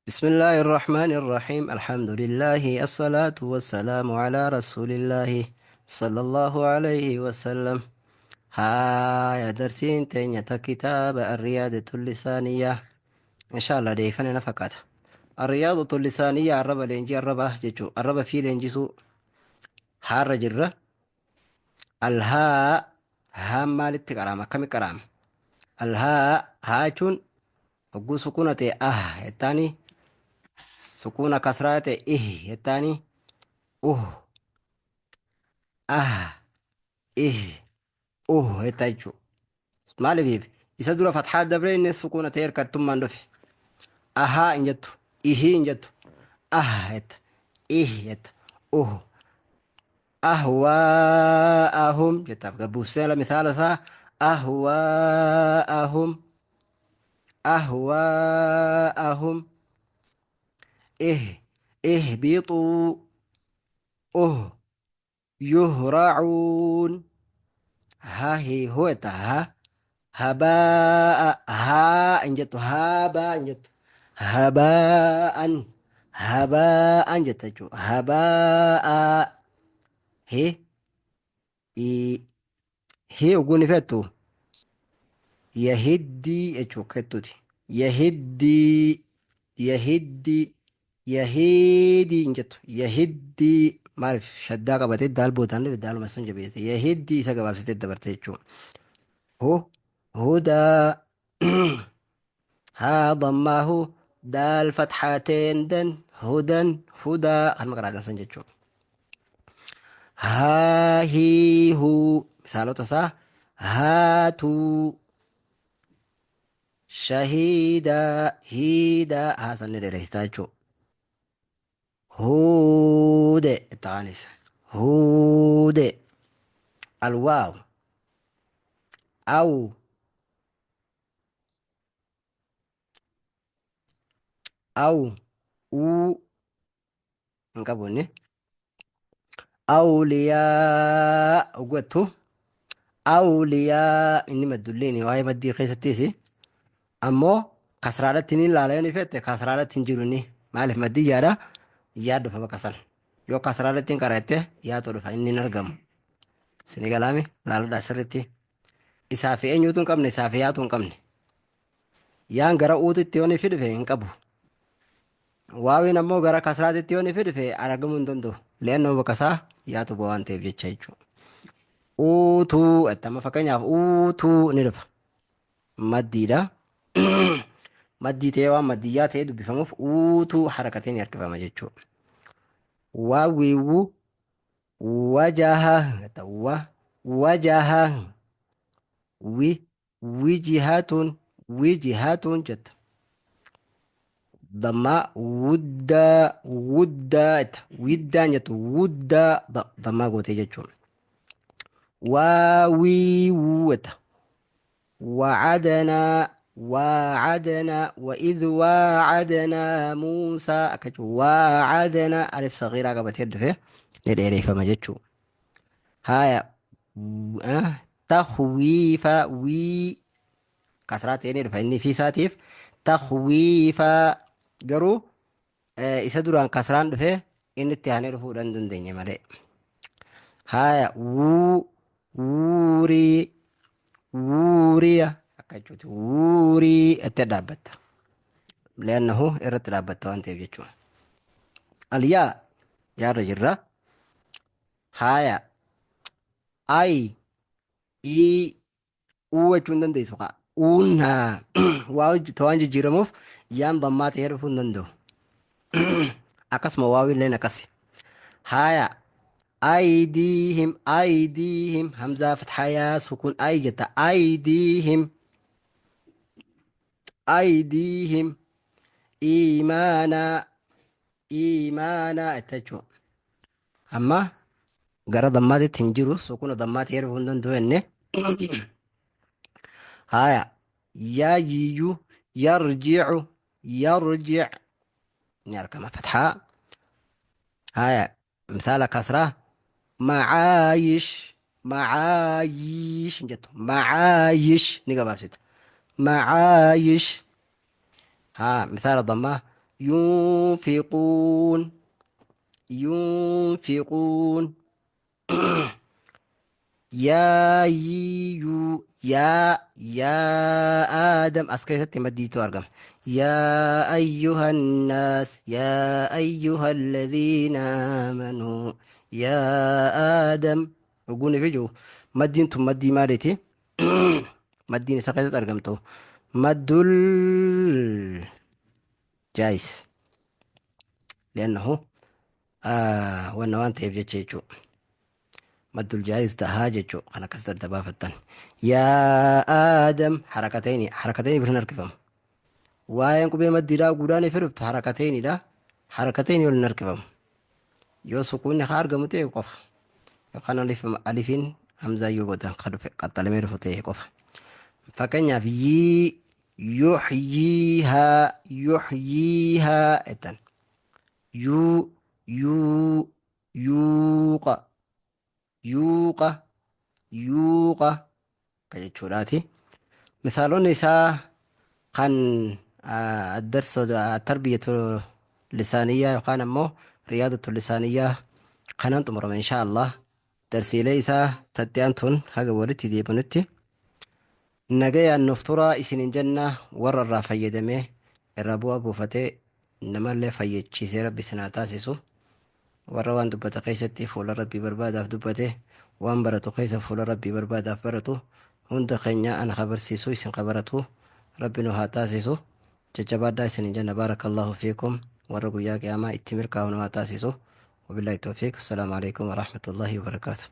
بسم الله الرحمن الرحيم. الحمد لله، الصلاة والسلام على رسول الله صلى الله عليه وسلم. هاي درسين تنية كتاب الرياضة اللسانية إن شاء الله ديفن نفقات الرياضة اللسانية. الربا لينجي، الربا جيتشو، الربا في لينجسو حار جرة. الهاء، ها مالت كرامة كم كرامة. الهاء هاچون hogguu sukuuna ta'e ah jettaani, sukuuna kasraa ta'e ih jettaani, ah ih jetta jechuudha. Maaliif isa dura fatxaa dabre, inni sukuuna ta'e hirkattummaan dhufe. Ahaa hin jettu, ihii hin jettu, ah jetta, ih jetta, ahwaa'ahum jettaaf gabbuufsee misaala isaa ahwaa'ahum, ahwaa'ahum, ih ihbituu, yuhracuun, ha hi hu jetta, ha habaa'a, haa hin jettu, haabaa hin jettu, habaa'an, habaa'an jetta jechuudha. Habaa'a hi i hi ogguun ifettu yahiddii jechuu kettuti, yahiddii, yahiddii, yahiidii hin jettu, yahiddii. Maaliif shaddaa qabatee daal boodaan dhufe, daaluma sun jabeesse, yahiddii isa gabaabsitee dabarte jechuudha. Hu hudaa, haa dammaahu, daal fatxaateen, dan hudan, hudaa kan maqaraatan san jechuudha. Haa hii huu misaalota isaa haatuu, shahiidaa, hiidaa, haa sanni dheeressitaa jechuudha. Huude ta'anis huude. Alwaaw, aw aw uu hin qabu inni. Awliyaa ogwattu, awliyaa inni maddulliini waa'ee maddii keessattis ammoo kasraadhatti ni ilaala yoo ni fette, kasraadhatti hin jiru inni. Maaliif maddii yaada yaa dhufa bakka san, yoo kasraadhatti hin qaraette yaatu dhufa, inni hin argamu. Sini galaami laaladhaa sirritti. Isaa fi eenyuutu hin qabne, isaa fi yaatu hin qabne. Yaan gara uutitti yoo ni fidfe hin qabu. Waawiin ammoo gara kasraatitti yoo ni fidfe argamuu hin danda'u. Le'annoo bakka isaa yaatu bu'a waan ta'eef jecha jechuudha. Uutuu amma fakkeenyaaf uutuu ni dhufa. Maddiidha. Maddii ta'ee waan maddiyyaa ta'ee dubbifamuuf uutuu harakateen ni harkifama jechuudha. Waawiiwwu wajaha wa wajaha, wi wijihatun, wijihatun jetta. Dammaa wuddaa, wuddaa jetta, widdaan jettu, wuddaa dammaa gootee jechuudha. Waawiiwuu jetta. وعدنا، واعدنا، وإذ واعدنا موسى أكجو واعدنا، ألف صغيرة قبل يد فيه فما جتشو. هايا تخويفا، وي كسرات يعني فإني في ساتيف تخويفا قرو isa duraan kasraan dhufe inni itti aanee dhufuu hin dandeenye malee. Haaya wuu wuurii, wuuriya akka jechuuti, wuurii itti dhaabbatta. Leannahu irratti dhaabbatta waan ta'eef jechuudha. Alyaa yaarra jirra. Haaya ay ii uu jechuu hin dandeessu kaa. Uun waa waan jijjiiramuuf yaan dammaa ta'ee dhufuu hin danda'u. Akkasuma waawilleen akkasi. Haaya aydiihim, aydiihim, hamzaa fathayaa sukun ay jetta, aydiihim, aydiihim, iimaanaa, iimaanaa jetta jechuudha. Amma gara dammaatitti hin jiru, sukuna dammaa ta'ee dhufuu hin danda'u jenne. Haaya yajiiju, yarjicu, yarjic ni argama fathaa. Haaya misaala kasraa macaayish, macaayish hin jettu, macaayish ni gabaabsita, macaayish. Haa misaala dammaa Yunfiquun, yunfiquun. Yaa yiyyuu, yaa, yaa Aadam, as keessatti maddiitu argama. Yaa ayyuhannaas, yaa ayyuhalladhiina aamanuu, yaa Aadam. Dhuguun ifi jiru maddiin tun maddii maaliiti? Maddiin isa keessatti argamtu maddul jaayis, li'annahu wanna waan ta'eef jecha jechuudha. Maddul jaayiz tahaa jechuu kan akkasitti adda baafattan. Yaa Aadam, harakatayni, harakatayni biran harkifamu. Waa'een qubee maddiidhaa guudhaan ife dhuftu harakatayniidha. Harakatayni ol hin harkifamu. Yoo sukuunni haa argamu ta'e qofa. Yookaan alifiin hamzaa yoo godhan kan dhufe qaxxalamee dhufu ta'e qofa. Fakkeenyaaf yii, yuhyiihaa, yuhyiihaa jettan. Yuu, yuu, yuuqa, yuuqa, yuuqa ka jechuudhaati. Misaalonni isaa kan addarsa tarbiyatu lisaaniyyaa yookaan ammoo riyaadatu lisaaniyyaa kanaan xumurama insha Allah. Darsiilee isaa tatti aantuun haga walitti deebinutti nagayaan nuuf turaa isinin jenna. Warra irraa fayyadamee irraa bu'aa buufatee namallee fayyachiisee Rabbi isin haa taasisu. Warra waan dubbata keessatti fuula Rabbii barbaadaaf dubbate, waan baratu keessa fuula Rabbii barbaadaaf baratu, hunda keenya ana ka barsiisu isin ka baratu Rabbi nu haa taasisu. Jajjabaadhaa isinin jenna. Baarakallahu fiikum. Warra guyyaa qiyaamaa itti milkaa'u nu haa taasisu. Wabillahi tawfiiq. Assalaamu alaikum warahmatullahi wabarakaatu.